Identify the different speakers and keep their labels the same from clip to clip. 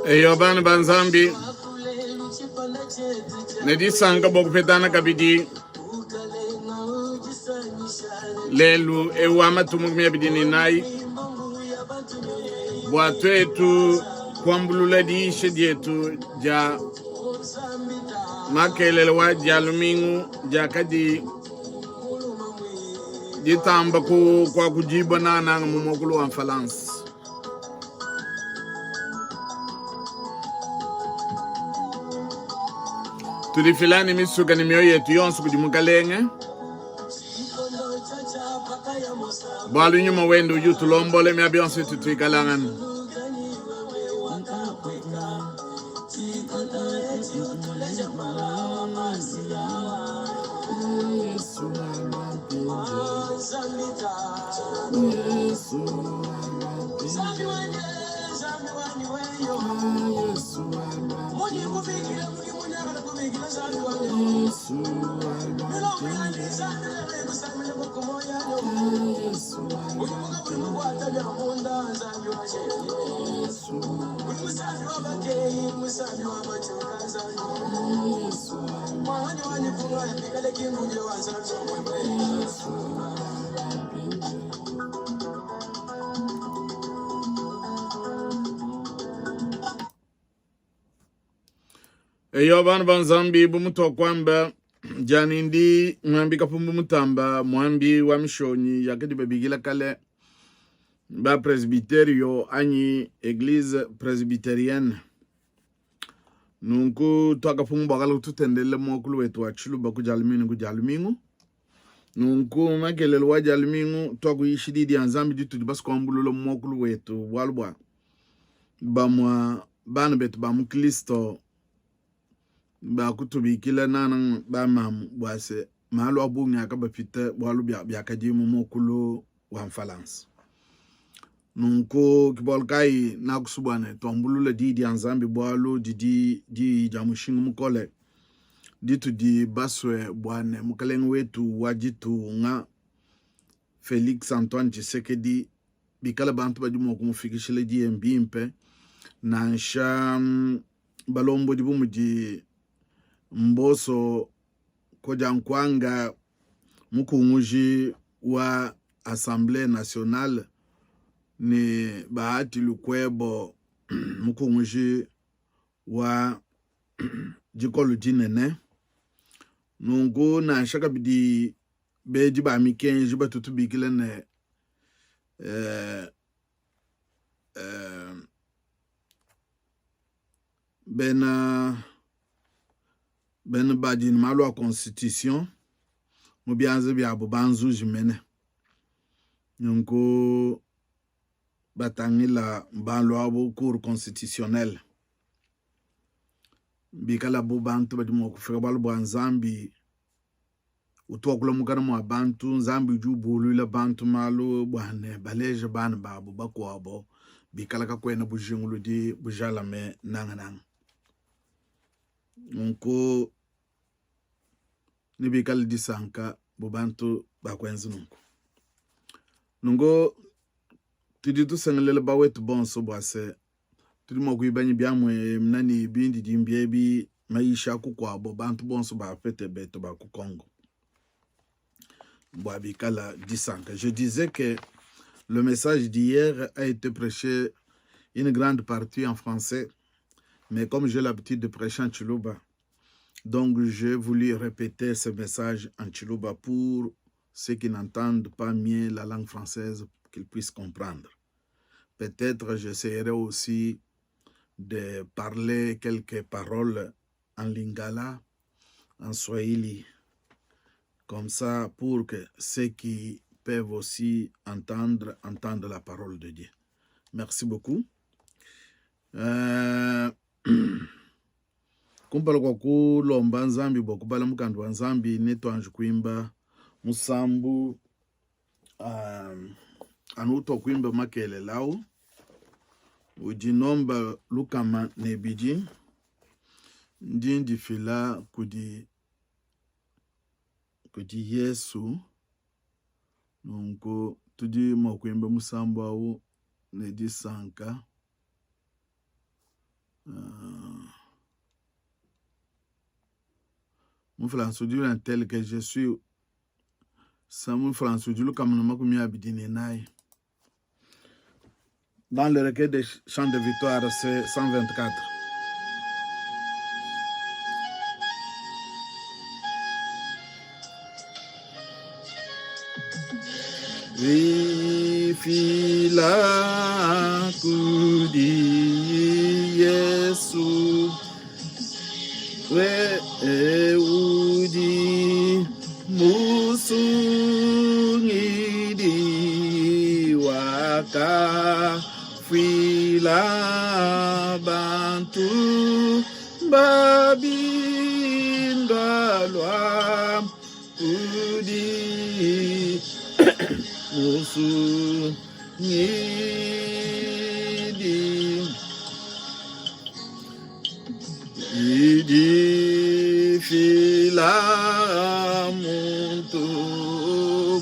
Speaker 1: Eyo bana ba Nzambi, ne disanka bua kupetana kabidi lelu eu wa matuku 24 bua tuetu kuambulula diyisha dietu dia makelela wa dia lumingu diakadi ditamba ku kuakudibua nangananga mu muakulu wa mfalansa. Tudifila ne misuka ne mioyo yetu yonso kudi Mukalenge, bualu nyuma wende udi utulombola miaba yonso itu tuikalangana. Eyo bana ba Nzambi bu mutuakuamba diani ndi muambi kapumbu mutamba muambi wa mishonyi yakadi babikila kale ba presbyterio anyi eglise presbyterienne nunku tuakapunga bua kala kututendelela muakulu wetu wa tshiluba ku dia lumingu ku dia lumingu nunku makelele wa dia lumingu tuakuyisha di dia nzambi ditudi basu kuambulula mu muakulu wetu bualu bua bamua bana betu ba mu kristo bakutubikila nana bamamu bua se malu a bungi akabapita bualu biakadi mu muakulu wa mfalansa nunku ke bualu kayi nakusu bua ne tuambulula diyi dia nzambi bualu didi diyi dia mushinga mukole ditudi basue bua ne mukalenge wetu wa ditunga Felix Antoine Tshisekedi bikala bantu badi mua kumufikishila diye mbimpe nansha mm, balombodi bu mudi Mboso Kodiankuanga mukunguji wa Assemblee nationale ne Bahati Lukwebo mukunguji wa dikolo dinene. Nunku nansha kabidi bedi ba mikenji batu tubikila ne eh, eh, bena bena badi ne malu a constitution mu bianza biabu banzuji mene nunku batangila malu abu cour constitutionnelle bikala bu bantu badi mua kufika bualu bua Nzambi utu wakula mukana mua bantu Nzambi udi ubuluila bantu malu bua ne baleje bana babu bakuabo bikala kakuena bujinguludi bujalame nangananga nunku nebikale disanka bu bantu bakuenza nunku nunku tudi tusengelela bawetu bonso bua se tudi mua kuibanya biamue nani bindidimbi ebi mayisha a kukuabo bantu bonso bapete betu ba ku Congo bua bikala disanka. Je disais que le message d'hier a été prêché une grande partie en français, mais comme j'ai l'habitude de prêcher en Tshiluba, donc j'ai voulu répéter ce message en Tshiluba pour ceux qui n'entendent pas mieux la langue française, qu'ils puissent comprendre. Peut-être j'essaierai aussi de parler quelques paroles en lingala, en swahili, comme ça pour que ceux qui peuvent aussi entendre, entendent la parole de Dieu. Merci beaucoup. Euh, kumpala kua kulomba nzambi bua kubala mukanda wa nzambi netuanji kuimba musambu uh, anu utua kuimba makelela au udi nomba 200 ndi ndifila kudi kudi Yesu. Nunku tudi mua kuimba musambu au ne disanka. Mu Fransa udi un tel que je suis sa mu Fransa udi 240. Dans le recueil des chants de victoire, c'est 124. Vifila kudi Yesu we udi musungidi wakafuila bantu babindalwa kudi musungidi idifila muntu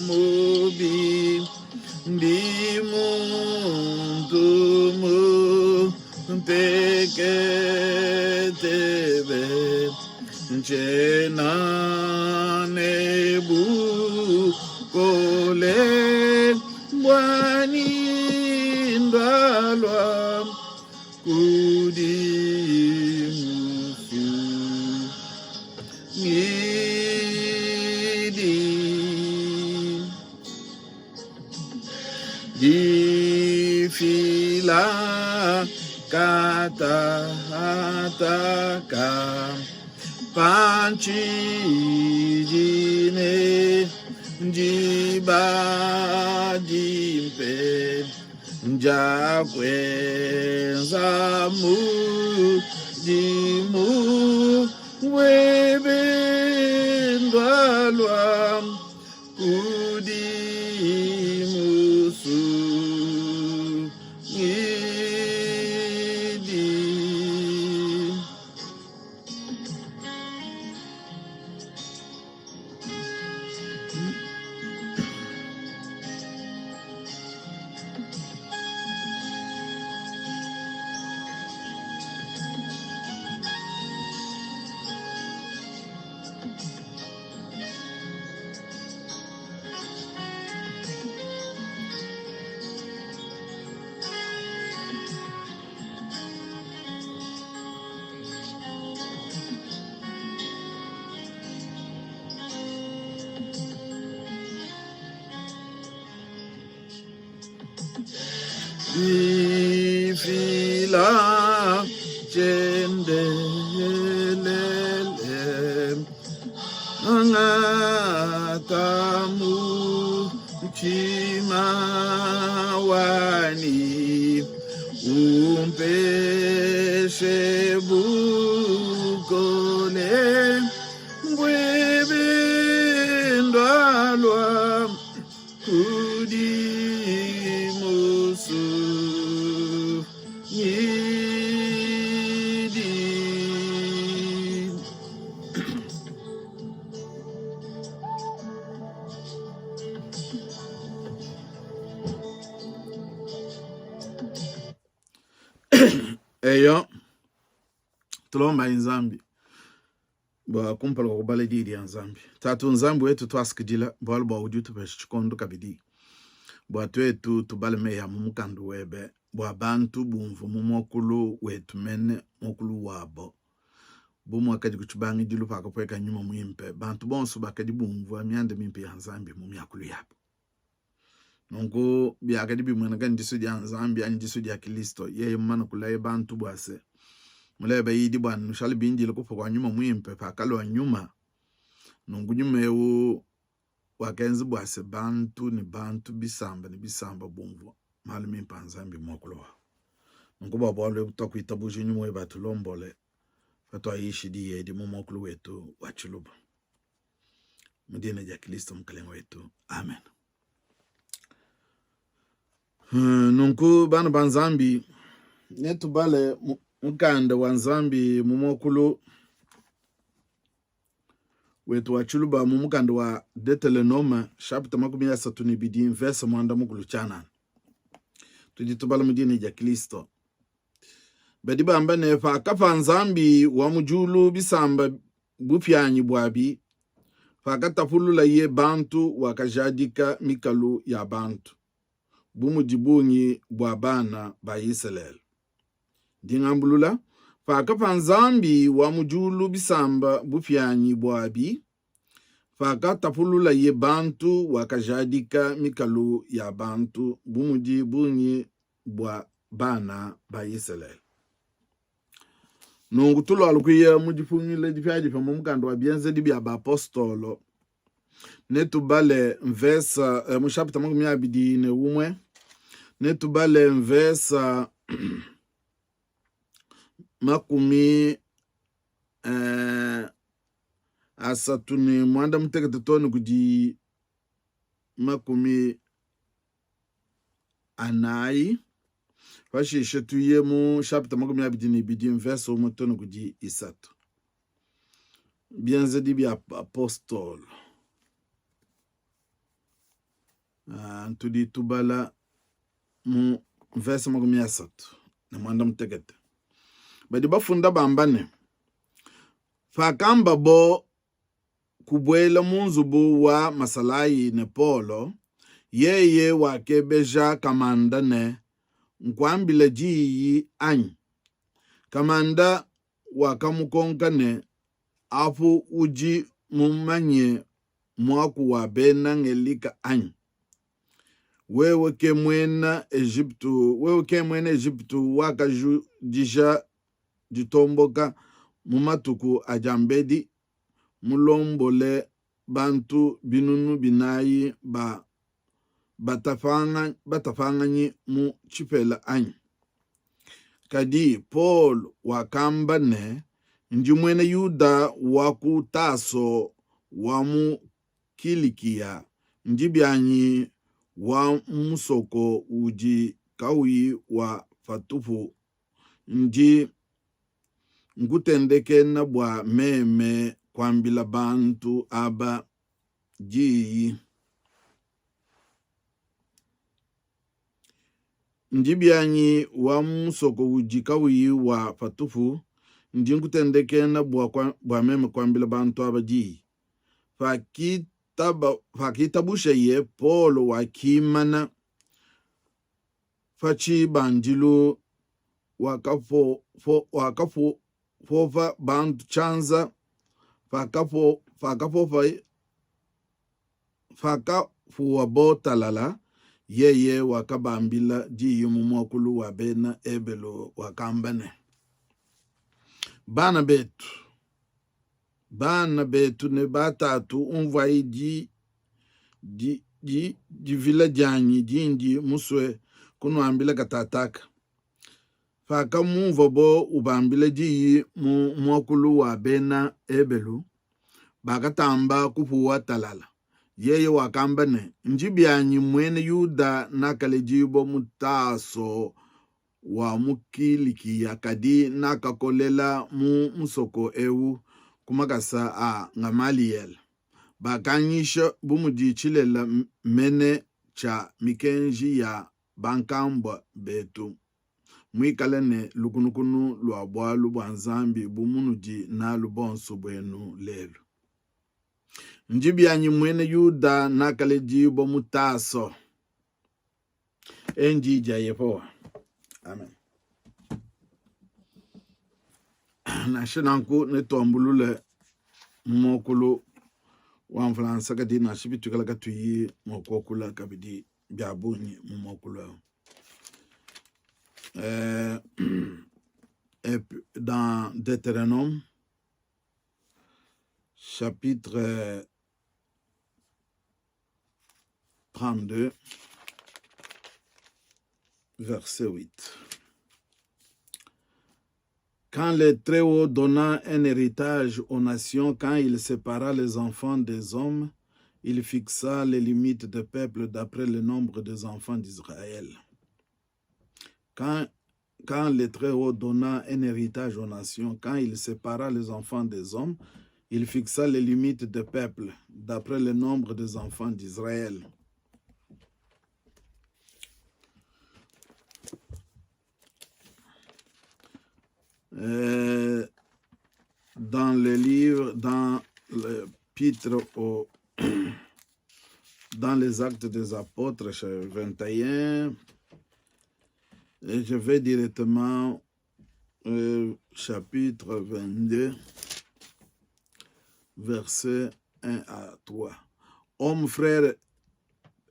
Speaker 1: mubi ndi muntu mutekete ntshiena ne bukole buanyi ndalua kudi Musungidi. Difila katataka pantshidi ne diba dimpe ndia kuenza mudimu webe ndwalwa kudi Musungidi. Difila tshiendelele angata mutshima wanyi umpeshe bukole buebe ndwalua kudi Musungidi. Eyo, tulombayi Nzambi bua kumpala kua kubala Diyi dia Nzambi. Tatu Nzambi wetu, tuasakidila bualu bua udi utupesha tshikondo kabidi bua tuetu tubale meyi a mu mukanda webe bua bantu bumvue mu muakulu wetu mene muakulu wabo. Bu muakadi ku tshibangidilu pakapueka Nyuma Muimpe, bantu bonso bakadi bumvua mianda mimpe ya Nzambi mu miakulu yabo. Nunku biakadi bimueneka ne disu dia Nzambi anyi disu dia Kilisto, yeye mumane kulaya bantu bua se, mulaye bayidi bua nushale bindile kupua kua Nyuma Muimpe. Pakalua Nyuma, nunku Nyuma eu wakenza bua se bantu ne bantu, bisamba ne bisamba bumvua malu mimpe a Nzambi mu muakulu wabu. Nunku bua bualu ebu tuakuitabuja Nyuma webe atulombole patuayishi diyi edi mu muakulu wetu wa Tshiluba. Mu dina dia Kristo Mukalenge wetu, amen. Nunku bana ba Nzambi, netubale mukanda wa Nzambi mu muakulu wetu wa Tshiluba mu mukanda wa Deuteronome chapitre 32 verse 14 tshianana. Tudi tubala mu dina dia Kristo. Badi bamba ne, Pakapa Nzambi wa mu diulu bisamba bupianyi buabi, pakatapululaye bantu, wakajadika mikalu ya bantu bu mudi bungi bua bana ba Isalele. Ndi ngambulula, pakapa Nzambi wa mu diulu bisamba bupianyi buabi, pakatapululaye bantu, wakajadika mikalu ya bantu bu mudi bungi bua bana ba Isalele. Nunku tulualu kuya mu dipungila dipiadipia mu mukanda wa Bienzedi bia Bapostolo, netubale mvesa eh, mu chapitre 21 netubale mvesa makumi eh, asatu ne muanda mutekete too ne kudi makumi anayi. Pashishe tuye mu chapitre 22 mvese umue too ne kudi isatu. Bienzedi bia Bapostolo. Ah, tudi tubala mu mvese 38. Badi bafunda bamba ne, pakambabo kubuela mu nzubu wa masalayi ne Paulo, yeye wakebeja kamanda ne, Nkuambila diyi anyi? Kamanda wakamukonka ne, Apu udi mumanye muaku wa bena Ngelika anyi? Wewe ke muena Ejipitu, wewe ke muena Ejipitu wakajudija ditomboka mu matuku a diambedi, mulombole bantu binunu binayi ba batapanganyi mu tshipela anyi? Kadi Paulo wakamba ne, Ndi muena Yuda wa ku Taso wa mu Kilikiya, ndi bianyi wa musoko udi kauyi wa patupu, ndi nkutendekena bua meme kuambila bantu aba diyi. Ndi bianyi wa musoko udi kauyi wa patupu, ndi nkutendekena bua, bua meme kuambila bantu aba diyi. Pakitabushaye, Paulo wakimana pa tshibandilu, wakapopa bantu tshianza, pakapuwabo talala, yeye wakabambila diyi mu muakulu wa bena Ebelu, wakamba ne, Bana betu, Bana betu ne batatu, umvuayi di, di, di, divila dianyi dindi musue kunuambila katataka. Pakamumvuabo ubambila diyi mu muakulu wa bena Ebelu, bakatamba kupuwa talala. Yeye wakamba ne, Ndi bianyi muena Yuda, nakaledibua mu Taso wa mu Kilikiya, kadi nakakolela mu musoko eu ku makasa a Gamaliele. Bakanyisha bu mudi tshilela mene tshia mikenji ya bankambua betu, muikale ne lukunukunu lua bualu bua Nzambi bu munudi nalu bonso buenu lelu. Ndi bianyi muena Yuda, nakaledibua mu Taso. Endi dia Yehowa. Amen. Nansha nanku netuambulule mu muakulu wa Mfulansa, kadi nansha bituikala katuyi mua kuakula kabidi bia bungi mu muakulu eu. Euh, et dans Deutéronome, chapitre 32, verset 8. Quand le Très-Haut donna un héritage aux nations, quand il sépara les enfants des hommes, il fixa les limites des peuples d'après le nombre des enfants d'Israël. Quand, quand le Très-Haut donna un héritage aux nations, quand il sépara les enfants des hommes, il fixa les limites des peuples d'après le nombre des enfants d'Israël. Dans le livre, dans l'épître au, dans les Actes des Apôtres, chapitre 21, et je vais directement au chapitre 22, versets 1 à 3. Hommes, frères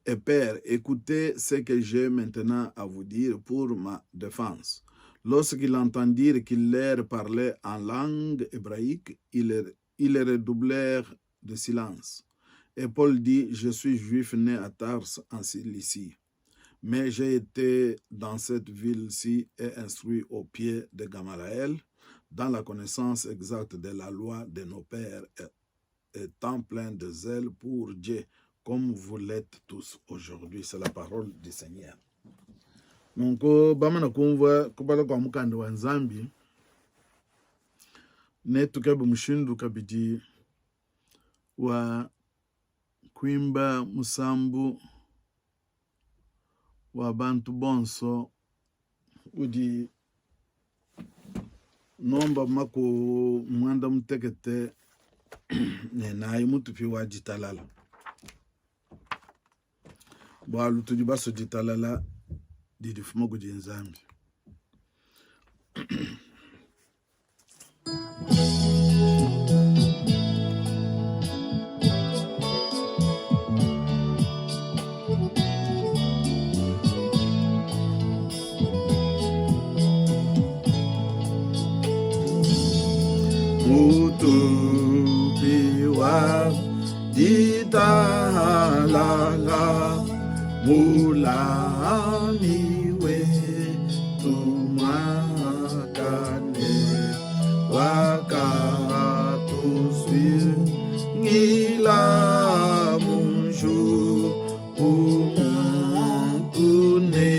Speaker 1: et pères, écoutez ce que j'ai maintenant à vous dire pour ma défense. Lorsqu'ils entendirent qu'il leur parlait en langue hébraïque, ils redoublèrent de silence. Et Paul dit, je suis juif né à Tarse en Cilicie, mais j'ai été dans cette ville-ci et instruit au pied de Gamaliel, dans la connaissance exacte de la loi de nos pères, étant plein de zèle pour Dieu, comme vous l'êtes tous aujourd'hui. C'est la parole du Seigneur. Nunku bamana kumvua kubala kua mukanda wa Nzambi, netukebe mushindu kabidi wa kuimba musambu wa bantu bonso udi nomba maku muanda mutekete ne nayi mutupi wa ditalala, bualu tudi basue ditalala didi difuma kudi Nzambi. Mutupi wa ditalala mulami wetu muakane wakatusungila mu umuntu ne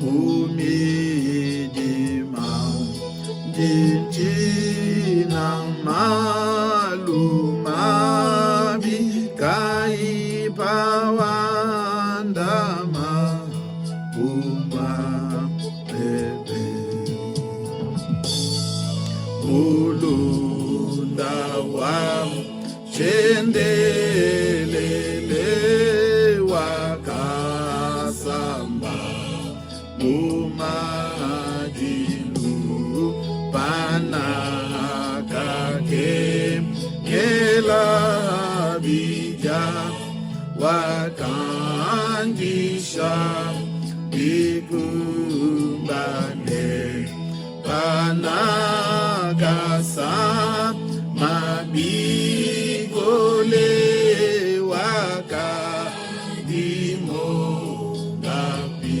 Speaker 1: mu midima ndi ntshina malu mabi kayi pawandama kuma bebe mulunda wa tshiendelele wakasamba mu madilu panakakengela bidia wakandisha bikumbane panakasa mabikole wakadimo ngapiwangi.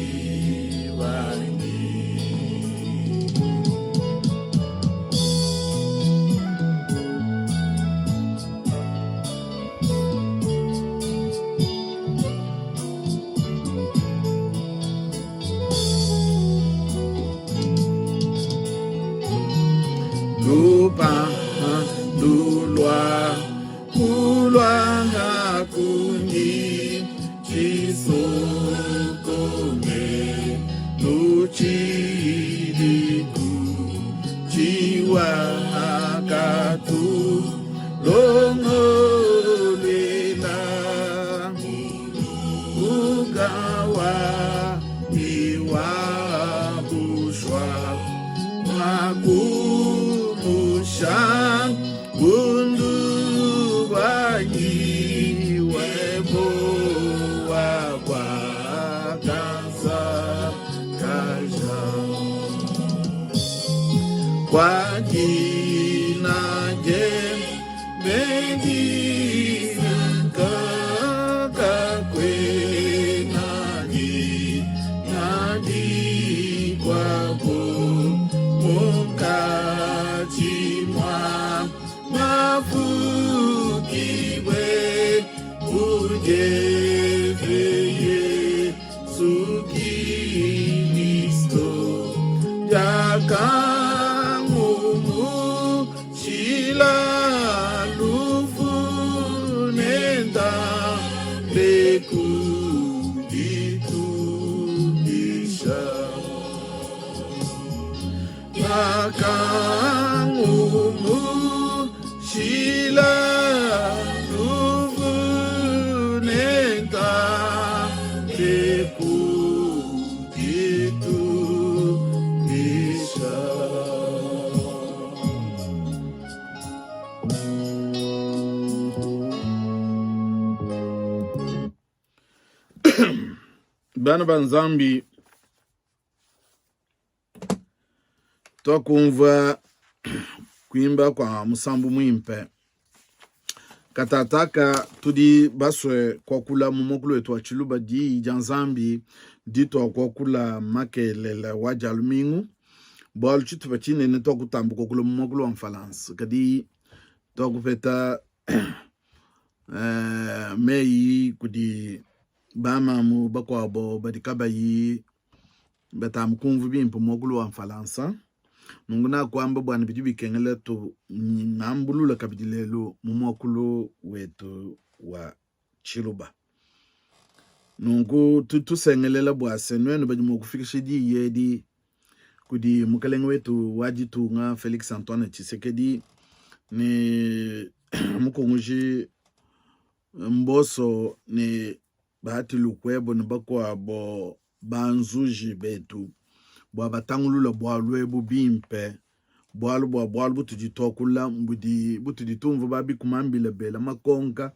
Speaker 1: Lupandu lua kulua kundi tshisokome lutshidiku tshiwakatu longoluela ugawa iwabushwa mwakumusha bundu bwanyi webo wabwakanza kaja kwa jina jembe kwabo munkatshi mua mafukibue kujeve Yesu Kilisto diakangumu shila lufu nenda bekuditumbisha. Ngakangumushila lufu nentambe kuditumbisha. Bana ba Nzambi, tuakumvua kuimba kua musambu muimpe katataka. Tudi basue kuakula mu muakulu wetu wa Tshiluba diyi dia Nzambi dituakuakula makelela wa Dia lumingu, bualu tshitupa tshinene tuakutamba kuakula mu muakulu wa Mfalansa, kadi tuakupeta meyi kudi bamamu bakuabo badi kabayi batamba kumvua bimpe muakulu wa Mfalansa. Nunku nakuamba bua ne bidi bikengela tungambulule kabidi lelu mu muakulu wetu wa Tshiluba. Nunku tudi tusengelela bua se nuenu badi mua kufikisha diyi edi kudi mukalenge wetu wa ditunga Felix Antoine Tshisekedi ne mukunguji Mboso ne Bahati Lukwebo ne bakuabo banzuji betu bua batangulula bualu ebu bimpe, bualu bua bualu butudi tuakula mbudi butudi tumvua ba bikuma mbila bela makonka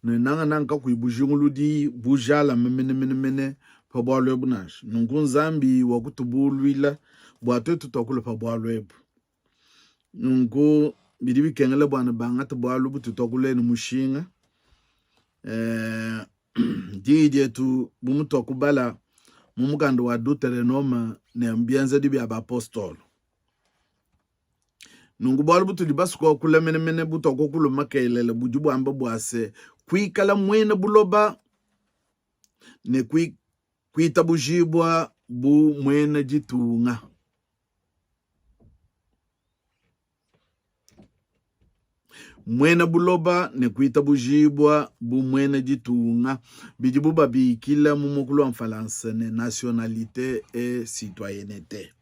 Speaker 1: ne nangananga kakuyi bujinguludi bujalame menemene pa bualu ebu nansha. Nunku Nzambi wakutubuluila bua tuetu tuakula pa bualu ebu. Nunku bidi bikengela bua ne bangate bualu butudi tuakula ne mushinga. Diyi dietu bu mutuakubala mu mukanda wa Duterenome ne bienzedi bia bapostolo. Nunku bualu butudi basue kuakula menemene butuakukula makelela budi buamba bua se kuikala muena buloba ne kuitabujibua bu muena ditunga. Muena buloba ne kuitabujibua bu muena ditunga, bidibu babikila mu muakulu wa Mfalansa ne, nationalite et citoyennete.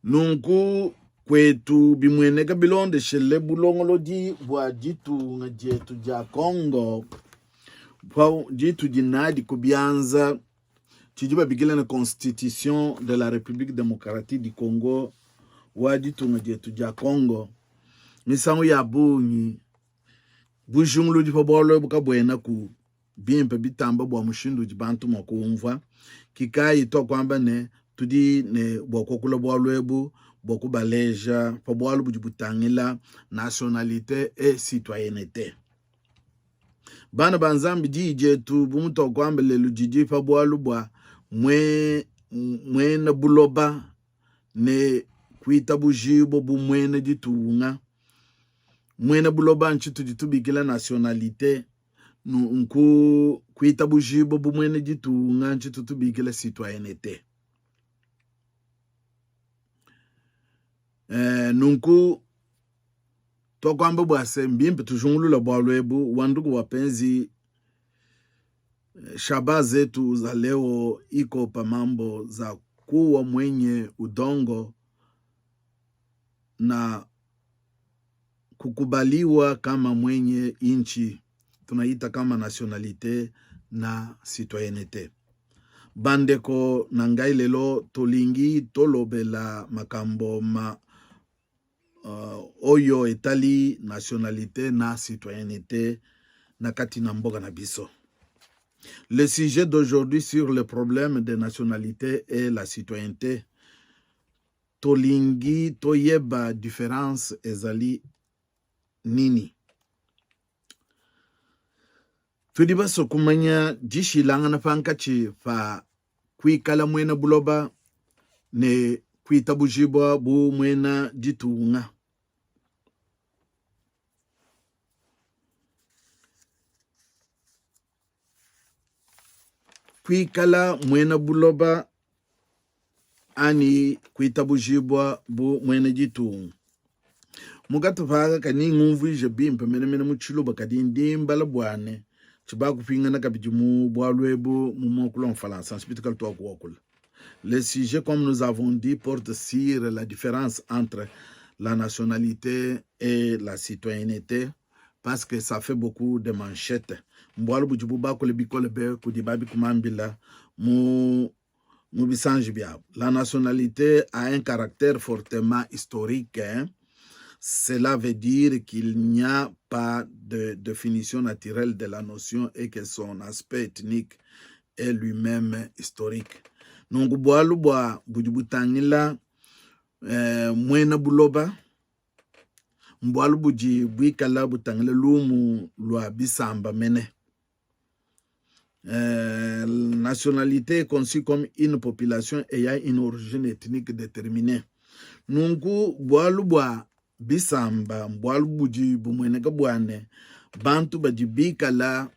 Speaker 1: Nunku kuetu bimueneka bilondeshele bulongolodi bua ditunga dietu dia Congo ditudi nadi ku bianza, tshidi babikila ne Constitution de la Republique Democratique du Congo wa ditunga dietu dia Congo, misangu ya bungi bujinguludi pa bualu ebu kabuenaku bimpe bitamba bua mushindu udi bantu mua kumvua. Kikayi tuakuamba ne tudi ne bua kuakula bualu ebu bua kubaleja pa bualu budi butangila nationalite et citoyennete. Bana ba Nzambi, diyi dietu bu mutuakuamba lelu didi pa bualu bua mue, muena buloba ne kuitabujibua bu muena ditunga. Muena buloba ntshitudi tubikila nationalite, nunku kuitabujibua bu muena ditunga ntshitutu tubikila citoyennete. Nunku Tuakuamba bua se mbimpe tujungulula bualu ebu wa ndugu wapenzi shaba zetu za leo iko pa mambo za kuwa mwenye udongo na kukubaliwa kama mwenye inchi tunaita kama nationalite na citoyennete. Bandeko na ngai lelo tolingi tolobela makambo ma oyo etali nationalite na citoyennete na kati na mboka na biso. Le sujet d'aujourd'hui sur le problème de nationalité et la citoyenneté, tolingi toyeba différence ezali nini. Tudi basue kumanya dishilangana pankatshi pa kuikala muena buloba ne kuitabujibua bu muena ditunga. Kuikala muena buloba anyi kuitabujibua bu muena ditunga. Mu katupa aka kani ngumvuije bimpe menemene mu tshiluba, kadi ndi mbala bua ne tshibakupingana kabidi mu bualu ebu mu muakulu wa Mfalansa, nshipita kale tuakuakula. Le sujet, comme nous avons dit, porte sur la différence entre la nationalité et la citoyenneté parce que ça fait beaucoup de manchettes. Mbualu budibu bakule bikole be kudi babikumambila mu mu bisanji biabu. La nationalité a un caractère fortement historique. Hein? Cela veut dire qu'il n'y a pas de définition naturelle de la notion et que son aspect ethnique est lui-même historique. Nunku bualu bua budi butangila eh, muena buloba mbualu budi buikala butangila lumu lua bisamba mene. Euh, nationalité est conçue comme une population ayant une origine ethnique déterminée. Nunku bualu bua bisamba mbualu budi bumueneka bua ne bantu badi bikala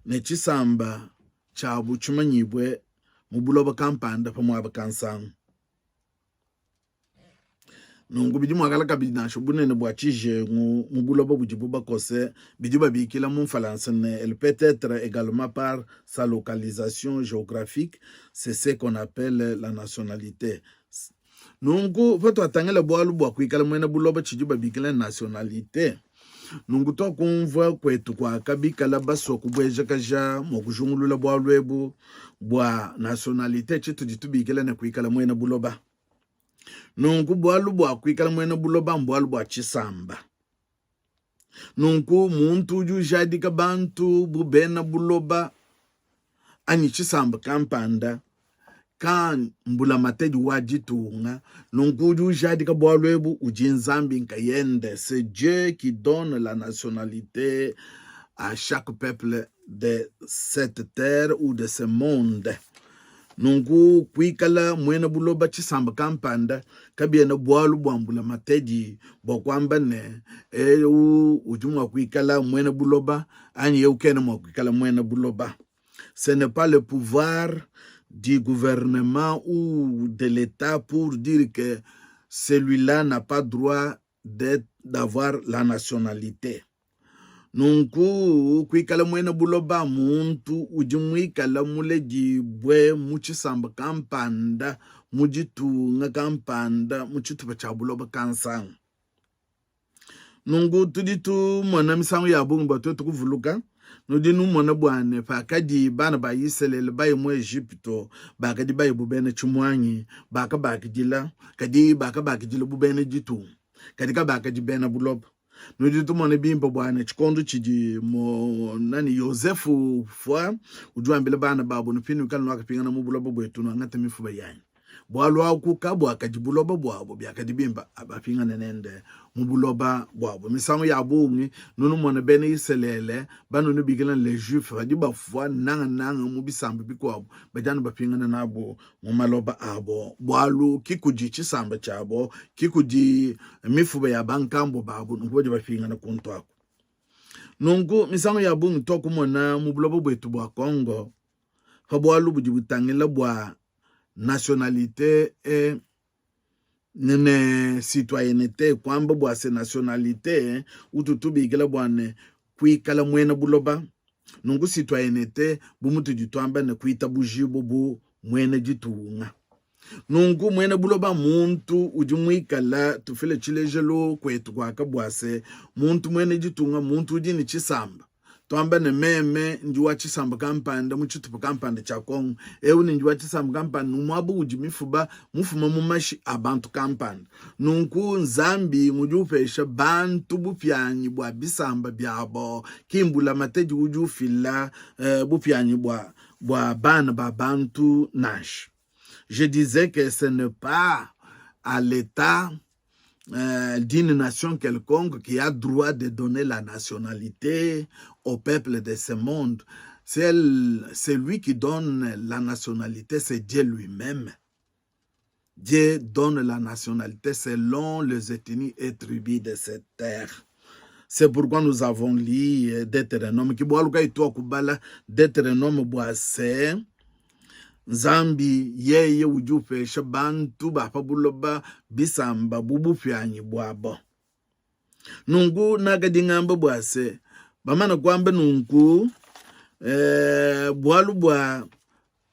Speaker 1: ne tshisamba tshiabu tshimanyibue mu buloba kampanda pa muaba kansanga. Nunku bidi muakala kabidi nansha bunene bua tshijengu mu buloba budibu bakose, bidi babikila mu mfalansa ne elle peut etre egalement par sa localisation geographique, c'est ce qu'on appelle la nationalite. Nunku patuatangila bualu bua kuikala muena buloba tshidi babikila ne nationalite, nunku tuakumvua kuetu kuaka bikala basua kubuejakaja mua kujungulula bualu ebu bua nationalite tshitudi tubikila ne kuikala muena buloba. Nunku bualu bua kuikala muena buloba mbualu bua tshisamba. Nunku muntu udi ujadika bantu bu bena buloba anyi tshisamba kampanda ka mbulamatadi wa ditunga, nunku udi ujadika bualu ebu udi Nzambi nkayende. C'est Dieu qui donne la nationalité à chaque peuple de cette terre ou de ce monde. Nunku kuikala muena buloba tshisamba kampanda kabiena bualu bua mbulamatadi bua kuamba ne, eu udi mua kuikala muena buloba anyi eu kena mua kuikala muena buloba. Ce n'est pas le pouvoir du gouvernement ou de l'État pour dire que celui-là n'a pas droit d'avoir la nationalité. Nunku kuikala muena buloba muntu udi muikala muledibue mu tshisamba kampanda, mu ditunga kampanda, mu tshitupa tshia buloba kansanga. Nunku tudi tumona misangu ya bungi bua tuetu kuvuluka, nudi numona bua ne pakadi bana ba Isalele baye mu Ejipitu, bakadi baye bu bena tshimuangi, bakabakidila, kadi bakabakidila bu bena ditunga, kadi kabakadi bena buloba. Nudi tumona bimpe bua ne tshikondo tshidi mo nani Yosefu ufua, udi wambila bana babu ne pinuikala nuakapingana mu buloba buetu nuangate mifuba yanyi. Bualu aku kabuakadi buloba buabo, biakadi bimpe bapingane nende mu buloba buabo. Misangu ya bungi nunumona bena Isalele banunubikila ne les juifs badi bafua nangananga mu bisamba bikuabo, badi anu bapingana nabo mu maloba abo, bualu ki kudi tshisamba tshiabo, ki kudi mifuba ya bankambua babo, nunku badi bapingana kuntu aku. Nunku misangu ya bungi tuakumona mu buloba buetu bua Congo pa bualu budi butangila bua nationalite e ne, ne citoyennete, kuamba bua se nationalite utu tubikila bua ne kuikala muena buloba, nunku citoyennete bu mutudi tuamba ne kuitabujibua bu muena ditunga. Nunku muena buloba muntu udi muikala, tufile tshilejelu kuetu kuaka bua se muntu muena ditunga muntu udi ne tshisamba tuamba ne meme ndi wa tshisamba kampanda mu tshitupa kampanda tshia Kongo, eu ne ndi wa tshisamba kampanda muaba udi mifuba mufuma mu mashi a bantu kampanda. Nunku Nzambi ngudi upesha bantu bupianyi bua bisamba biabo, ki mbulamatadi udi ufila eh, bupianyi bua, bua bana ba bantu nansha. Je disais que ce n'est pas à l'État euh, d'une nation quelconque qui a droit de donner la nationalité au peuple de ce monde. C'est lui qui donne la nationalité, c'est Dieu lui-même. Dieu donne la nationalité selon les ethnies et tribus de cette terre. C'est pourquoi nous avons lu Deutéronome ki bualu kayi tuakubala Deutéronome bua se Nzambi yeye udi upesha bantu ba pa buloba bisamba bu bupianyi buabo. Nunku nakadi ngamba bua se bamana kuamba nunku eh, bualu bua.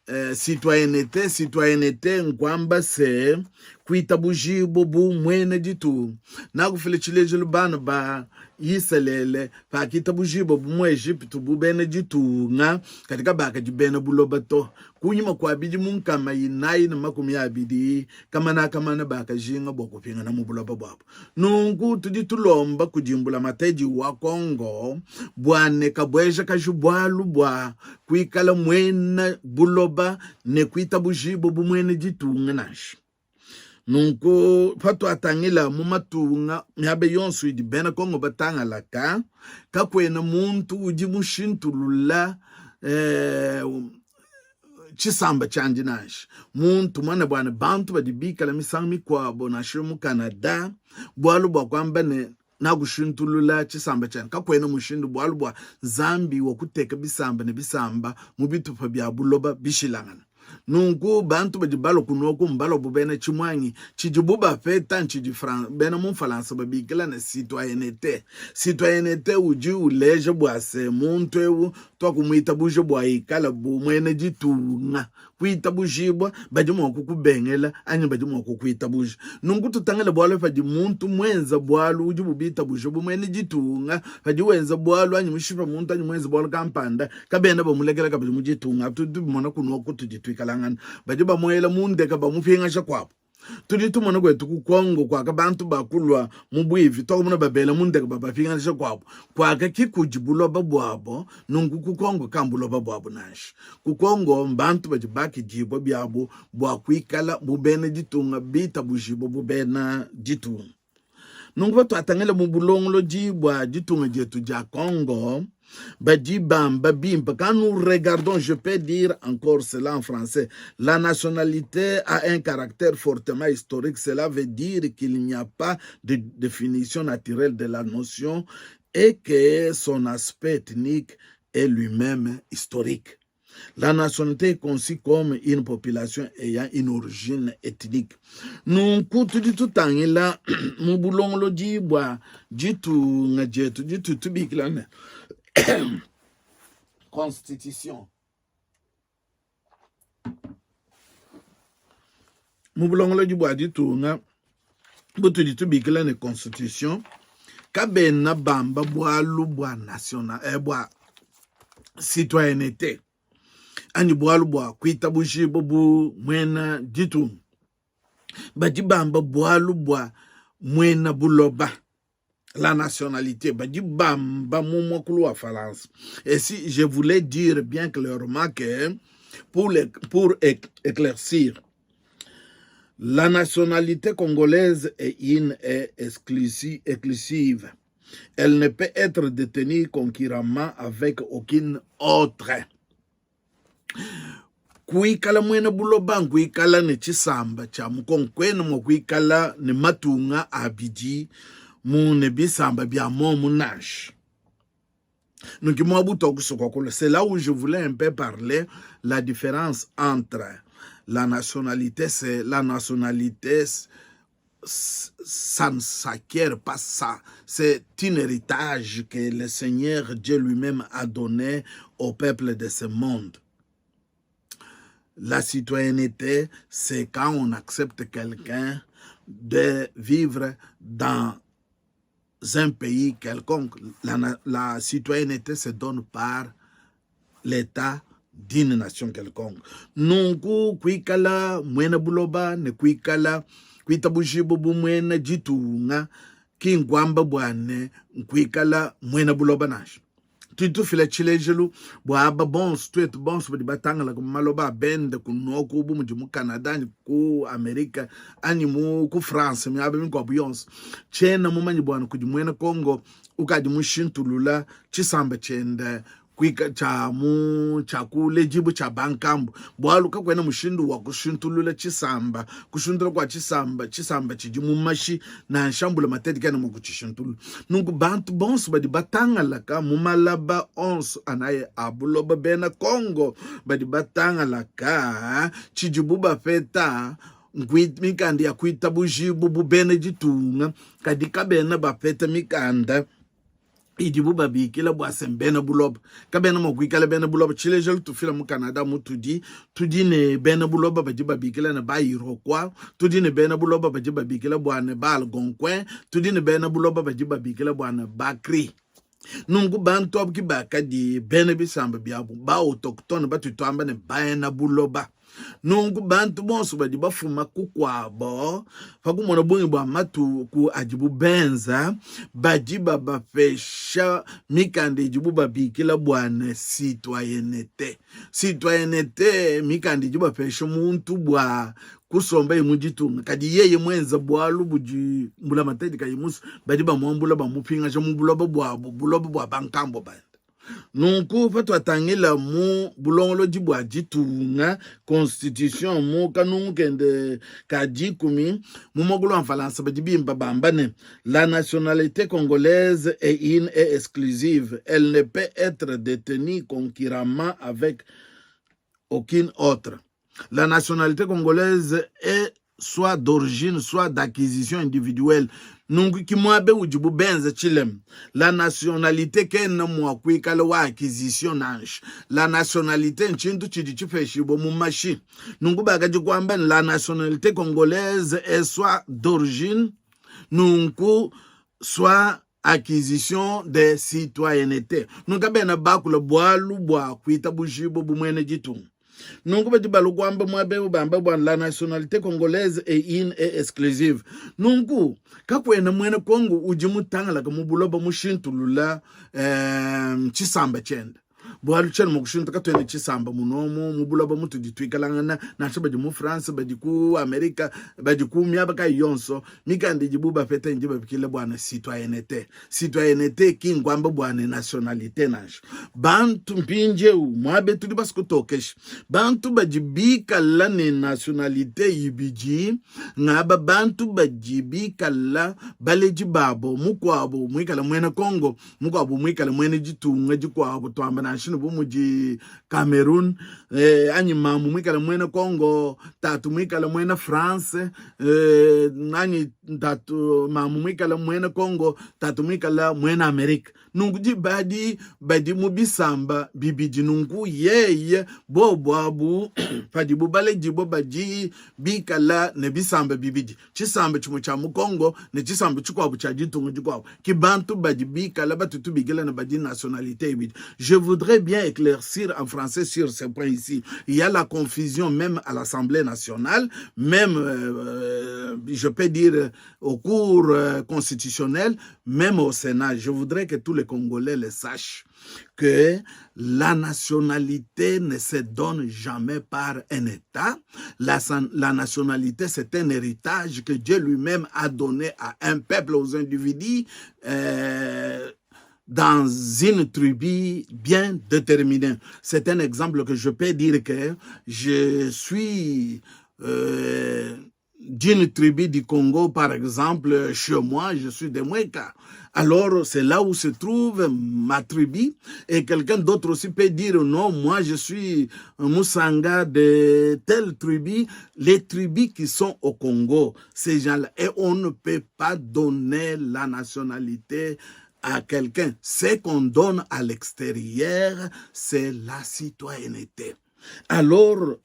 Speaker 1: eh, citoyenneté. Citoyenneté nkuamba se kuitabujibua bu muena ditunga. Nakufila tshilejilu bana ba Isalele pakitabujibua bu mu Ejipitu bu bena ditunga, kadi kabakadi bena buloba to. Kunyima kua bidimu 420, kamana kamana bakajinga bua kupingana mu buloba buabu. Nunku tudi tulomba kudi mbulamatadi wa Congo bua ne kabuejakaji bualu bua kuikala muena buloba ne kuitabujibua bu muena ditunga nansha. Nunku patuatangila mu matunga miaba yonso idi bena Congo batangalaka, kakuena muntu udi mushintulula eh, tshisamba tshiandi nansha. Muntu muana bua ne bantu badi bikala misangu mikuabo nansha mu Canada, bualu bua kuamba ne nakushintulula tshisamba tshianyi, kakuena mushindu, bualu bua Nzambi wakuteka bisamba ne bisamba mu bitupa bia buloba bishilangane. Nunku bantu badi balua kunoku mbalua bu bena tshimuangi. Tshidibu bapeta ntshidi bena mu Mfalansa babikila ne citoyennete. Citoyennete udi uleja bua se muntu eu tuakumuitabuja bua ikala bu muena ditunga. Kuitabujibua, badi mua kukubengela anyi badi mua kukuitabuja. Nunku tutangile bualu padi muntu muenza bualu udibu bitabuja bu muena ditunga, padi wenza bualu anyi mushipa muntu anyi muenza bualu kampanda, kabena bamulekela kabidi mu ditunga. Tudi tubimona kunoku kutudi tuikalangana, badi bamuela mu ndeka bamupingaja kuabu. Tudi tumona kuetu ku Congo kuaka bantu bakulua mu buivi, tuakumona babela mu ndeka babapingaja kuabu, kuaka ki kudi buloba buabo. Nunku ku Congo ka mbuloba buabu nansha. Ku Congo mbantu badi bakidibua biabu bua kuikala bu bena ditunga, bitabujibua bu bena ditunga. Nunku patuatangila mu bulongolodi bua ditunga dietu dia Congo, badi bamba bimpe, quand nous regardons, je peux dire encore cela en français, la nationalité a un caractère fortement historique, cela veut dire qu'il n'y a pas de définition naturelle de la notion et que son aspect ethnique est lui-même historique. La nationalité est conçue comme une population ayant une origine ethnique. Nunku tudi tutangila mu bulongolodi bua ditunga dietu ditu tubikila ne constitution. Mu bulongolodi bua ditunga butudi tubikila ne constitution, kabena bamba bualu bua national eh, bua citoyenneté anyi bualu bua kuitabujibua bu muena ditunga. Badi bamba bualu bua muena buloba, la nationalité, badi bamba mu muakulu wa faransa. Et si je voulais dire bien clairement que pour éclaircir, la nationalité congolaise est une et exclusive. Elle ne peut être détenue concurremment avec aucune autre. Kuikala muena buloba nkuikala ne tshisamba tshia mukongo. Kuena mua kuikala ne matunga abidi mu ne bisamba bia momu nansha. Nunki muabutu wa. C'est là où je voulais un peu parler la différence entre la nationalité, c'est la nationalité, ça ne s'acquiert pas ça. C'est un héritage que le Seigneur Dieu lui-même a donné au peuple de ce monde. La citoyenneté, c'est quand on accepte quelqu'un de vivre dans un pays quelconque. La citoyenneté se donne par l'État d'une nation quelconque. Nunku kuikala muena buloba ne kuikala kuitabujibua bu muena ditunga ki nkuamba bua ne nkuikala muena buloba nansha. Tudi tufila tshilejilu bua aba bonso, tuetu bonso badi batangalaka mu maloba a bende kunoku bu mudi mu Canada anyi ku Amerika anyi mu ku France miaba mikuabu yonso. Tshiena mumanye bua ne kudi muena Congo ukadi mushintulula tshisamba tshiende kuika tshia mu tshia kuledibua tshia bankambu, bualu kakuena mushindu wa kushintulula tshisamba. Kushintula kua tshisamba, tshisamba tshidi mu mashi, nansha mbulamatadi kena mua kutshishintulula. Nunku bantu bonso badi batangalaka mu malaba onso anayi a buloba, bena Kongo badi batangalaka, tshidibu bapeta mikanda ya kuitabujibu bu bena ditunga, kadi kabena bapeta mikanda. Idibu babikila bua se mbena buloba kabena mua kuikala bena buloba. Tshilejelu, tufila mu Canada mutudi, tudi ne bena buloba badi babikila ne ba Iroquois, tudi ne bena buloba badi babikila bua ne ba Algonquin, tudi ne bena buloba badi babikila bua ne ba Cree. Nunku bantu abu ki bakadi bena bisamba biabu ba autochtone batudi tuamba ne bena buloba. Nunku bantu bonso badi bafuma kukuabo pa kumona bungi bua matuku adibu benza, badi babapesha mikanda idibu babikila bua ne citoyennete. Citoyennete mikanda idi bapesha muntu bua kusombaye mu ditunga, kadi yeye muenza bualu budi mbulamatadi kayi musue, badi bamuambula bamupingaja mu buloba buabu, buloba bua bankambua bende. Nunku patuatangila mu bulongolodi bua ditunga, constitution, mu kanungu kende ka dikumi, mu muakulu wa Mfalansa badi bimba bamba ne, La nationalite congolaise est une et exclusive, elle ne peut etre detenue concurremment avec aucune autre. La nationalité congolaise est soit d'origine soit d'acquisition individuelle. Nunku ki muabe udibu benza tshilema. La nationalité kena mua kuikala wa acquisition nansha. La nationalité ntshintu tshidi tshipeshibua mu mashi. Nunku bakadi kuamba ne la nationalité congolaise est soit d'origine, nunku soit acquisition de citoyenneté. Nunku kabena bakula bualu bua kuitabujibua bu muena ditunga. Nunku badi balua kuamba muaba eu bamba bua la nationalité congolaise est une et exclusive. Nunku kakuena muena Kongo udi mutangalaka mu buloba mushintulula eh, tshisamba tshiende bualu tshiena mua kushinta katuena tshisamba munomu mu buloba mutudi tuikalangana nansha badi mu France badi ku Amerika badi ku miaba kayi yonso mikanda idibu bapeta idi babikila bua ne citoyenneté citoyenneté ki nkuamba bua ne nationalité nansha bantu mpindieu muabe tudi basi kutokesha bantu badi bikala ne nationalité ibidi ngaba bantu badi bikala baledi babo mukuabo muikala muena Congo mukuabu muikale muena ditunga dikuabu tuamba nansha ne bu mudi Cameroun eh, anyi mamu muikale muena Congo tatu muikale muena France eh, anyi tatu mamu muikale muena Congo tatu muikale muena Amerika nunku dibadi badi mu bisamba bibidi nunku yeye bobu abu padibu baledibua badi bikala ne bisamba bibidi tshisamba tshimue tshia mu Congo ne tshisamba tshikuabu tshia ditunga dikuabu ki bantu badi bikala batutu bikila ne badi nationalité ibidi. Je voudrais bien éclaircir en français sur ce point ici. Il y a la confusion même à l'Assemblée nationale, même je peux dire au cours constitutionnel, même au Sénat. Je voudrais que tous les Congolais le sachent que la nationalité ne se donne jamais par un État. La nationalité, c'est un héritage que Dieu lui-même a donné à un peuple, aux individus, dans une tribu bien déterminée. C'est un exemple que je peux dire que je suis d'une tribu du Congo, par exemple, chez moi, je suis de Mweka. Alors, c'est là où se trouve ma tribu. Et quelqu'un d'autre aussi peut dire, non, moi, je suis un Moussanga de telle tribu. Les tribus qui sont au Congo, ces gens-là. Et on ne peut pas donner la nationalité à quelqu'un. Ce qu'on donne à l'extérieur, c'est la citoyenneté. Alors,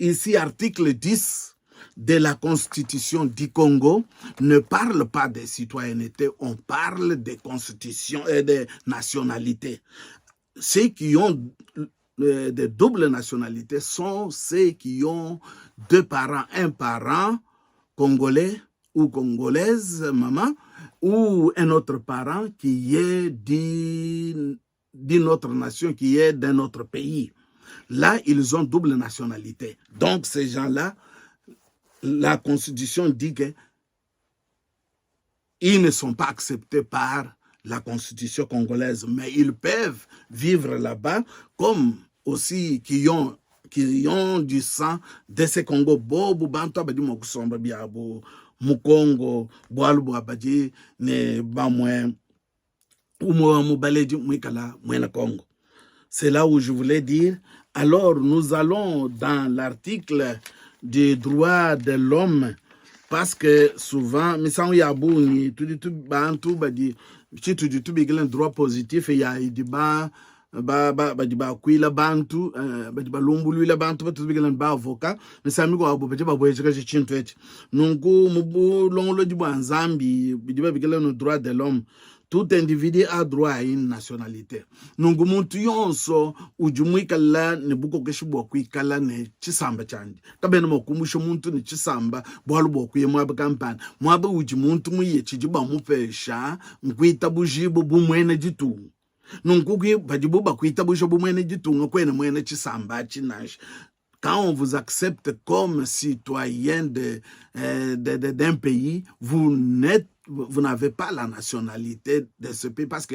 Speaker 1: ici, article 10 de la Constitution du Congo ne parle pas de citoyenneté, on parle de constitution et de nationalité. Ceux qui ont de double nationalité sont ceux qui ont deux parents, un parent congolais ou congolaise, maman, ou un autre parent qui est d'une autre nation, qui est d'un autre pays. Là, ils ont double nationalité. Donc, ces gens-là, la Constitution dit que ils ne sont pas acceptés par la Constitution congolaise, mais ils peuvent vivre là-bas comme aussi qui ont du sang de ce Congo. Bobu bantu abadi mua kusomba biabu mu Congo bualu bua badi ne bamue umue wa mu baledi muikala muena Congo. C'est là où je voulais dire. Alors, nous allons dans l'article des droits de l'homme parce que souvent misangu ya bungi tudi tu bantu badi Tshitudi tubikila ne droit positif ya idi ba ba ba badi bakuila bantu badi balumbuluila bantu batudi tubikila ne ba avocat misangu mikuabu badi babuejakaja tshintu etshi. Nunku mu bulongolodi bua Nzambi bidi babikila ne droit de l'homme tout individu a droit à une nationalité. Nunku muntu yonso udi muikala ne bukokeshi bua kuikala ne tshisamba tshiandi. Kabena mua kumbusha muntu ne tshisamba bualu bua kuya muaba kampanda. Muaba udi muntu muye tshidi bamupesha nkuitabujibua bu muena ditunga. Nunku padibu bakuitabuja bu muena ditunga, kuena muena tshisamba atshi nansha. Quand on vous accepte comme citoyen de, de, de, d'un pays, vous n'êtes vous n'avez pas la nationalité de ce pays parce que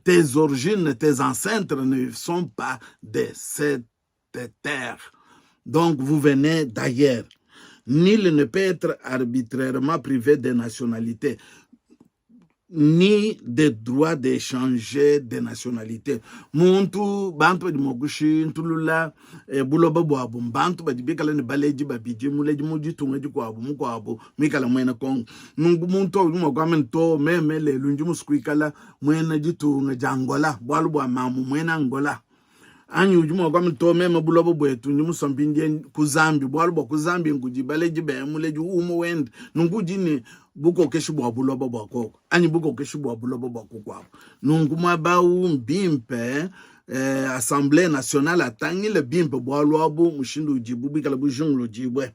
Speaker 1: tes origines, tes ancêtres ne sont pas de cette terre. Donc, vous venez d'ailleurs. Nul ne peut être arbitrairement privé de nationalité ni de droit d'échanger de nationalité. Muntu bantu badi mua kushintulula buloba buabu mbantu badi bikale ne baledi babidi, muledi mu ditunga dikuabu, mukuabu muikale muena Kongo. Nunku muntu udi mua kuamba ne to meme lelu ndi musue kuikala muena ditunga dia Angola bualu bua mamu muena Angola. Anyi udi mua kuamba to meme buloba buetu ndi musue mpindie ku Zambie bualu bua ku Zambie nkudi baledi be muledi umue wende. Nunku udi ne bukokeshi bua buloba bua koko anyi bukokeshi bua buloba bua kukuabu. Nunku muaba au mbimpe Assemblee nationale atangile bimpe bualu abu mushindu udibu buikale bujinguludibue.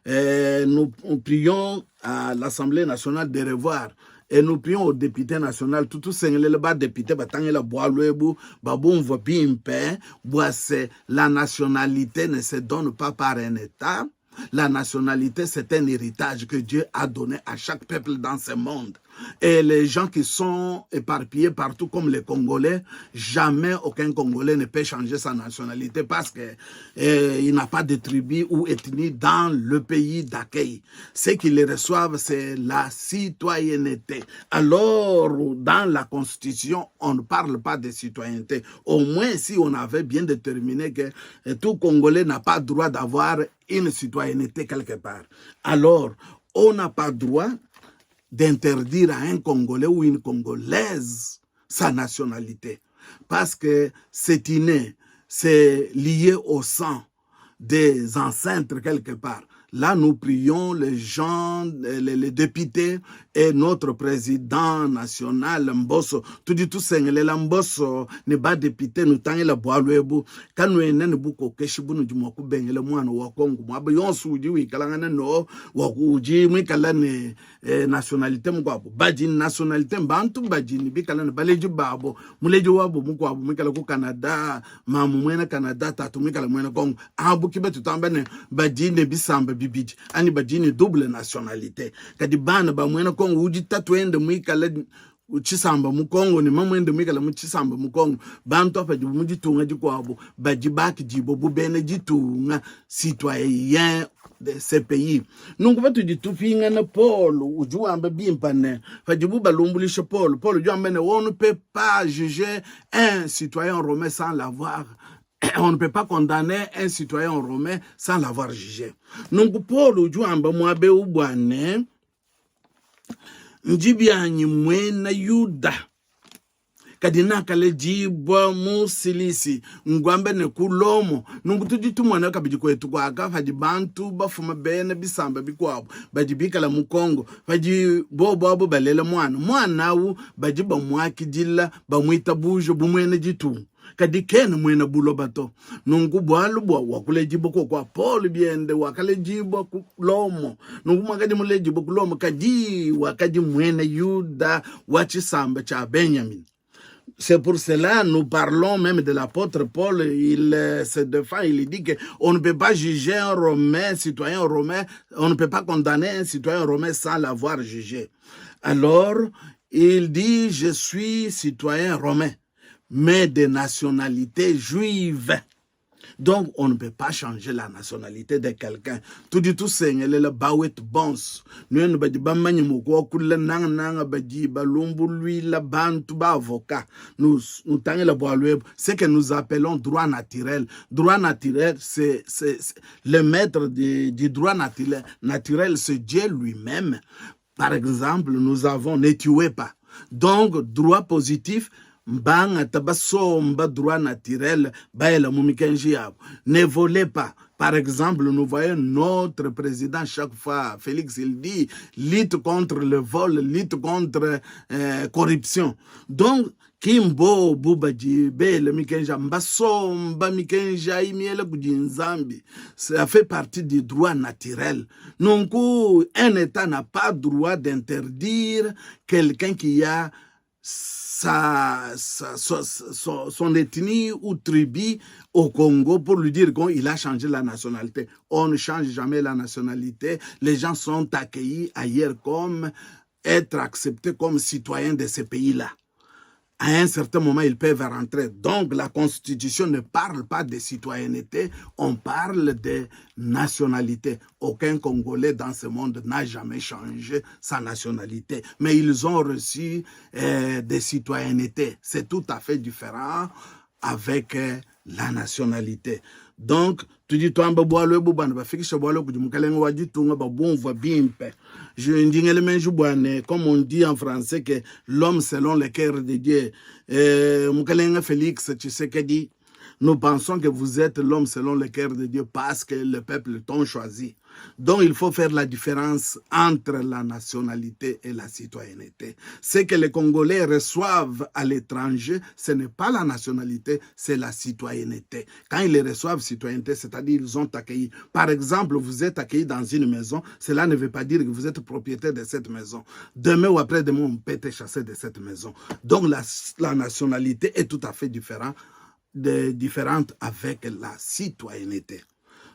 Speaker 1: Nous prions à l'Assemblée nationale de revoir et nous prions aux députés national tutusengelela ba député batangila bualu ebu babumvua bimpe bua se la nationalité ne se donne pas par un État. La nationalité, c'est un héritage que Dieu a donné à chaque peuple dans ce monde. Et les gens qui sont éparpillés partout comme les Congolais, jamais aucun Congolais ne peut changer sa nationalité parce que il n'a pas de tribu ou ethnie dans le pays d'accueil. Ce qu'ils reçoivent, c'est la citoyenneté. Alors, dans la Constitution, on ne parle pas de citoyenneté. Au moins, si on avait bien déterminé que tout Congolais n'a pas droit d'avoir une citoyenneté quelque part. Alors, on n'a pas droit d'interdire à un Congolais ou une Congolaise sa nationalité. Parce que c'est inné, c'est lié au sang des ancêtres quelque part. Là, nous prions les gens, les députés et notre président national Mboso. Tudi tusengelela Mboso ne ba député nutangila bualu ebu kanuena ne bukokeshi bunudi mua kubengela muana wa Kongo muaba yonso udi wikalangana no wa udi muikala ne nationalité mukuabu badi nationalité mbantu badi ne bikala ne baledi babo muledi wabo mukuabu muikala ku Canada mamu muena Canada tatu muikala muena Kongo abu ki batutamba ne badi ne bisamba bibidi anyi badi ne double nationalité kadi bana ba muena Kongo udi tatu ende muikala tshisamba mu Kongo ne mamuende muikala mu tshisamba mu Kongo bantu apa mu ditunga dikuabu badi bakidibua bu bena ditunga citoyen de ce pays. Nunku patudi tupingana Paul udi wamba bimpe ne padibu balumbuluisha Paul, Paul udi wamba ne on ne peut pas juger un citoyen romain sans l'avoir on ne peut pas condamner un citoyen romain sans l'avoir jugé. Nunku Paul udi wamba muaba eu bua ne ndi bianyi muena Yuda kadi nakaledibua mu Silisi ngwambe ne ku Lomo. Nunku tudi tumona kabidi kuetu kuaka padi bantu bafuma bena bisamba bikuabu badi bikala mu Kongo, padi bobo abo balela muana, muana awu badi bamuakidila bamuitabuja bu muena ditunga kadi kena muena buloba to. Nunku bualu bua wakuledibua kokua Paul biende wakaledibua ku Lomo. Nunku muakadi muledibua ku Lomo kadi wakadi muena Yuda wa tshisamba tshia Benyamina. C'est pour cela nous parlons même de l'apôtre Paul, il se défend, il dit que on ne peut pas juger un Romain, citoyen romain, on ne peut pas condamner un citoyen romain sans l'avoir jugé. Alors, il dit, je suis citoyen romain, mais de nationalité juive. Donc, on ne peut pas changer la nationalité de quelqu'un. Tudi tusengelela bawetu bonso nuenu badi bamanye mua kuakula nangananga badi balumbuluila bantu ba avocat nutangila bualu ebu ce que nous appelons droit naturel. Droit naturel, c'est le maître du droit naturel, naturel c'est Dieu lui-même. Par exemple, nous avons ne tuez pas. Donc droit positif mbangata basomba droit naturel baela mu mikenji yabo. Ne volez pas. Par exemple, nous voyons notre président chaque fois, Félix, il dit lutte contre le vol, lutte contre corruption. Donc, ki mbobu badi bela mikenji mbasomba mikenji ayi miela kudi Nzambi. Ça fait partie du droit naturel. Nunku, un État n'a pas droit d'interdire quelqu'un qui a son ethnie ou tribu au Congo pour lui dire qu'il a changé la nationalité. On ne change jamais la nationalité. Les gens sont accueillis ailleurs comme être acceptés comme citoyens de ce pays-là. À un certain moment, ils peuvent rentrer. Donc, la Constitution ne parle pas de citoyenneté, on parle de nationalité. Aucun Congolais dans ce monde n'a jamais changé sa nationalité. Mais ils ont reçu des citoyennetés. C'est tout à fait différent avec la nationalité. Donc, tudi tuamba bualu ebu bana bafikisha bualu kudi mukalenge wa ditunga babumvua bimpe. Je ndingele menji bua ne, comme on dit en français que l'homme selon le cœur de Dieu, mukalenge Félix Tshisekedi, nous pensons que vous êtes l'homme selon le cœur de Dieu parce que le peuple t'ont choisi. Donc, il faut faire la différence entre la nationalité et la citoyenneté. Ce que les Congolais reçoivent à l'étranger, ce n'est pas la nationalité, c'est la citoyenneté. Quand ils reçoivent citoyenneté, c'est-à-dire ils ont accueilli. Par exemple, vous êtes accueilli dans une maison, cela ne veut pas dire que vous êtes propriétaire de cette maison. Demain ou après-demain, on peut être chassé de cette maison. Donc, la nationalité est tout à fait différente avec la citoyenneté.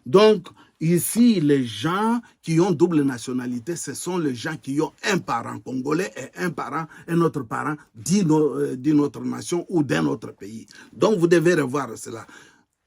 Speaker 1: Donc, ici, les gens qui ont double nationalité, ce sont les gens qui ont un parent congolais et un autre parent d'une autre nation ou d'un autre pays. Donc, vous devez revoir cela.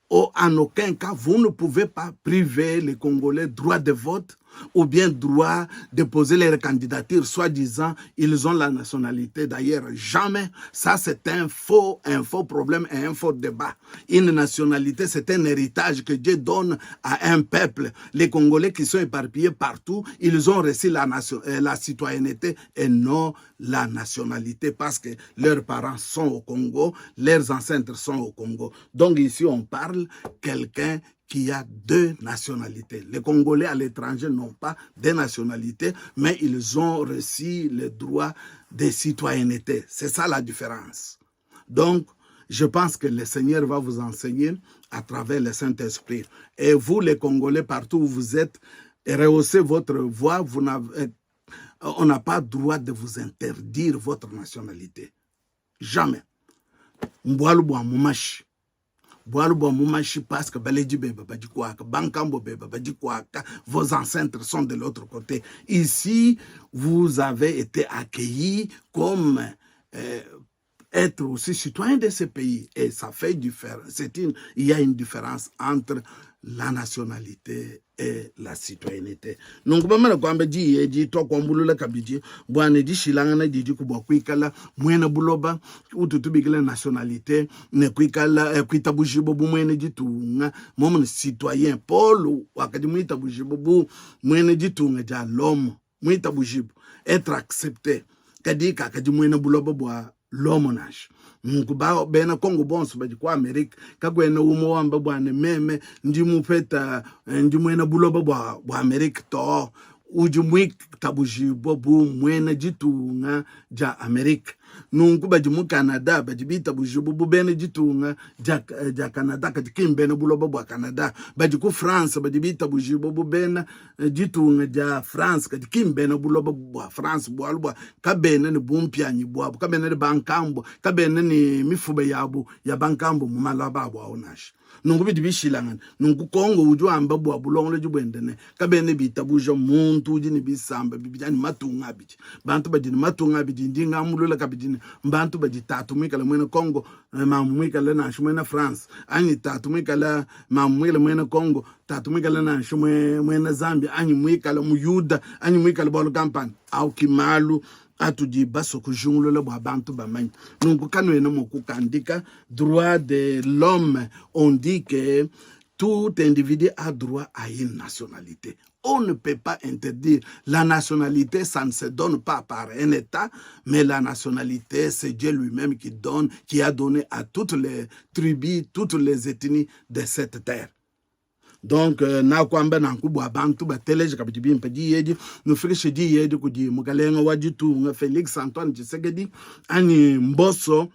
Speaker 1: Oh, en aucun cas, vous ne pouvez pas priver les Congolais droit de vote ou bien droit de poser leur candidature, soi-disant, ils ont la nationalité. D'ailleurs, jamais. Ça, c'est un faux problème et un faux débat. Une nationalité, c'est un héritage que Dieu donne à un peuple. Les Congolais qui sont éparpillés partout, ils ont reçu la citoyenneté et non la nationalité parce que leurs parents sont au Congo, leurs ancêtres sont au Congo. Donc ici, on parle quelqu'un qui a deux nationalités. Les Congolais à l'étranger n'ont pas deux nationalités, mais ils ont reçu le droit de citoyenneté. C'est ça la différence. Donc, je pense que le Seigneur va vous enseigner à travers le Saint-Esprit. Et vous, les Congolais, partout où vous êtes, rehaussez votre voix. Vous n'avez, on n'a pas droit de vous interdire votre nationalité. Jamais. Mbualu bua mumashi. Bualu bua mumashi parce que baledi beba badi kuaka, bankambo beba badi kuaka, vos ancêtres sont de l'autre côté. Ici, vous avez été accueillis comme être aussi citoyen de ce pays. Et ça fait différence. Il y a une différence entre la nationalité et la citoyenneté. Nunku bamana kuamba diyi edi tuakuambulula kabidi bua ne dishilangana didi ku bua kuikala muena buloba utu tubikila nationalité ne kuikala kuitabujibua bu muena ditunga momu ne citoyen. Paul wakadi muitabujibua bu muena ditunga dia Lomo, muitabujibua être accepté kadi kakadi muena buloba bua Lomo nansha. Nunku bena Kongo bonso badi ku Amerika kakuena umue wamba bua ne meme ndi mupeta, ndi muena buloba bua Amerika to. Udi muitabujibua bu muena ditunga dia Amerika. Nunku badi mu Canada badi bitabujibua bu bena ditunga dia Canada kadi ki mbena buloba bua Canada. Badi ku France badi bitabujibua bu bena ditunga dia France kadi ki mbena buloba bua France bualu bua kabena ne bumpianyi buabu, kabena ne bankambo, kabena ne mifuba yabu ya bankambo mu malaba abu awu nansha. Nunku bidi bishilangana. Nunku Kongo udi wamba bua bulongolodi buende ne kabena bitabuja muntu udi ne bisamba bibidi anyi matunga abidi. Bantu badi ne matunga abidi ndi ngambulula kabidi ne mbantu badi tatu muikale muena Kongo, mamu muikale nansha muena France, anyi tatu muikale mamu muikale muena Kongo, tatu muikale nansha muena Zambia, anyi muikale muyuda, anyi muikale bualu kampanda. Au ki malu atudi basue kujingulula bua bantu bamanye. Nunku kanuena mua kukandika droit de l'homme. On dit que tout individu a droit à une nationalité. On ne peut pas interdire. La nationalité, ça ne se donne pas par un État, mais la nationalité, c'est Dieu lui-même qui donne, qui a donné à toutes les tribus, toutes les ethnies de cette terre. Donc nakuamba nanku bua bantu bateleje kabidi bimpe diyi edi, nufikishe diyi edi kudi mukalenga wa ditunga Felix Antoine Tshisekedi anyi Mboso,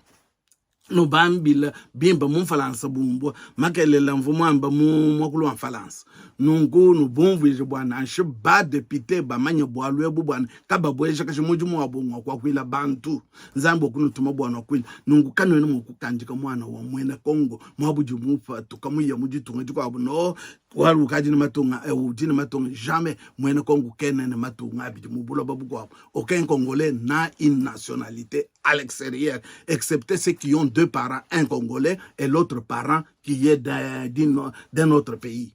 Speaker 1: nubambila bimpe mu Mfalansa bumbua makelela mvua muamba mu muakulu wa Mfalansa. Nunku nubumvuije bua nansha ba depute bamanye bualu ebu bua ne kababuejakaji mudimu wabu ngua kuakuila bantu. Nzambi wakunutuma bua nuakuile. Nunku kanuena mua kukandika muana wa muena Kongo muabudi mupatuka muya mu ditunga dikuabu no bualu ukadi ne matunga eh, udi ne matunga jamais muena Kongo kena ne matunga abidi mu buloba bukuabu. Aucun Congolais n'a une nationalité à l'extérieur, excepté ceux qui ont deux parents, un Congolais et l'autre parent qui est d'un autre pays.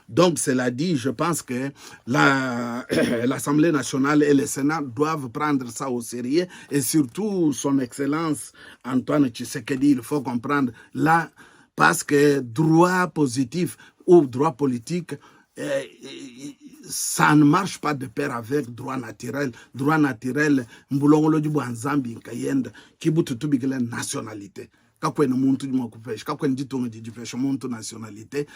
Speaker 1: Donc, cela dit, je pense que l'Assemblée nationale et le Sénat doivent prendre ça au sérieux et surtout son Excellence Antoine Tshisekedi, il faut comprendre là, parce que droit positif ou droit politique, ça ne marche pas de pair avec droit naturel. Droit naturel, mbulongolodi bua Nzambi nkayenda, ki bututu bikila nationalité. Kakuena muntu udi mua kupesha, kakuena ditunga didi dipesha muntu nationalité,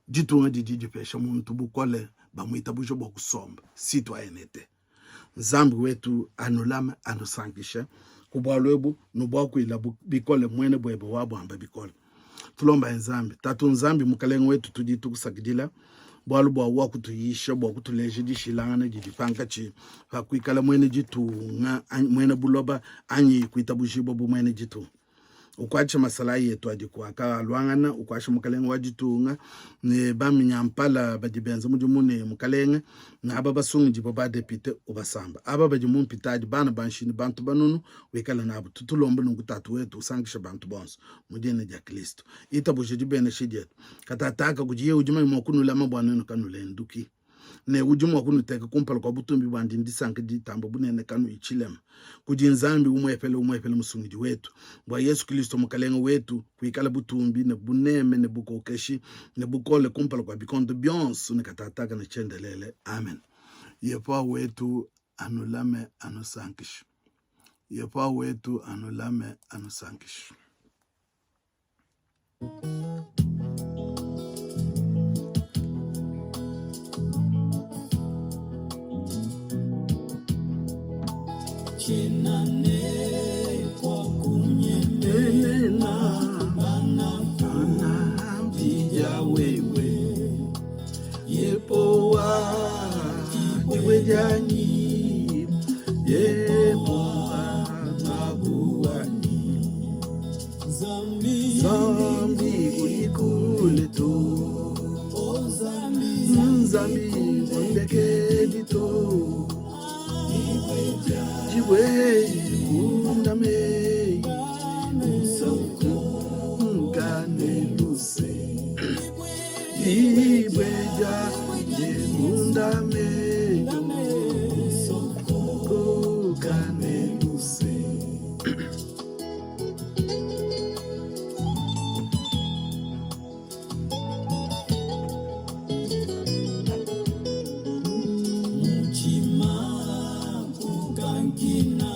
Speaker 1: ditunga didi dipesha muntu bukole bamuitabuja bua kusomba citoyenneté. Nzambi wetu anulame anusankishe ku bualu ebu nubuakuila bikole muene buebe wabuamba bikole. Tulombayi Nzambi. Tatu Nzambi, Mukalenge wetu, tudi tukusakidila bualu bua wakutuyisha bua kutuleja dishilangana didi pankatshi pa kuikala muena ditunga anyi muena buloba anyi kuitabujibua bu muena ditunga. Ukuatshe masalayi etu adi kuaka aluangana, ukuashe mukalenge wa ditunga ne baminyampala badi benza mudimu ne mukalenge ne aba basungidibua ba depute, ubasamba aba badi mu mpitadi, bana ba nshini, bantu banunu, wikale nabu. Tutulombe nunku Tatu wetu, usankishe bantu bonso mu dina dia Kristo. Itabuje dibenesha dietu katataka kudiye udi mua kunulama bua nuenu kanulenduki ne udi mua kunuteka kumpala kua butumbi buandi ndisanka ditamba bunene kanuyi tshilema kudi Nzambi umuepele umuepele Musungidi wetu, bua Yesu Kristo Mukalenge wetu, kuikala butumbi ne buneme ne bukokeshi ne bukole kumpala kua bikondo bionso ne katataka ne tshiendelele. Amen. Yehowa wetu anulame anusankishe. Yehowa wetu anulame anusankishe. Yepowa dibue dianyi Yepowa mabuanyi Zambi kuli kule to Nzambi kundekedi to Dibue kundame Nkane luse Dibue dianyi kundame Kane luse
Speaker 2: Muchima kukankina.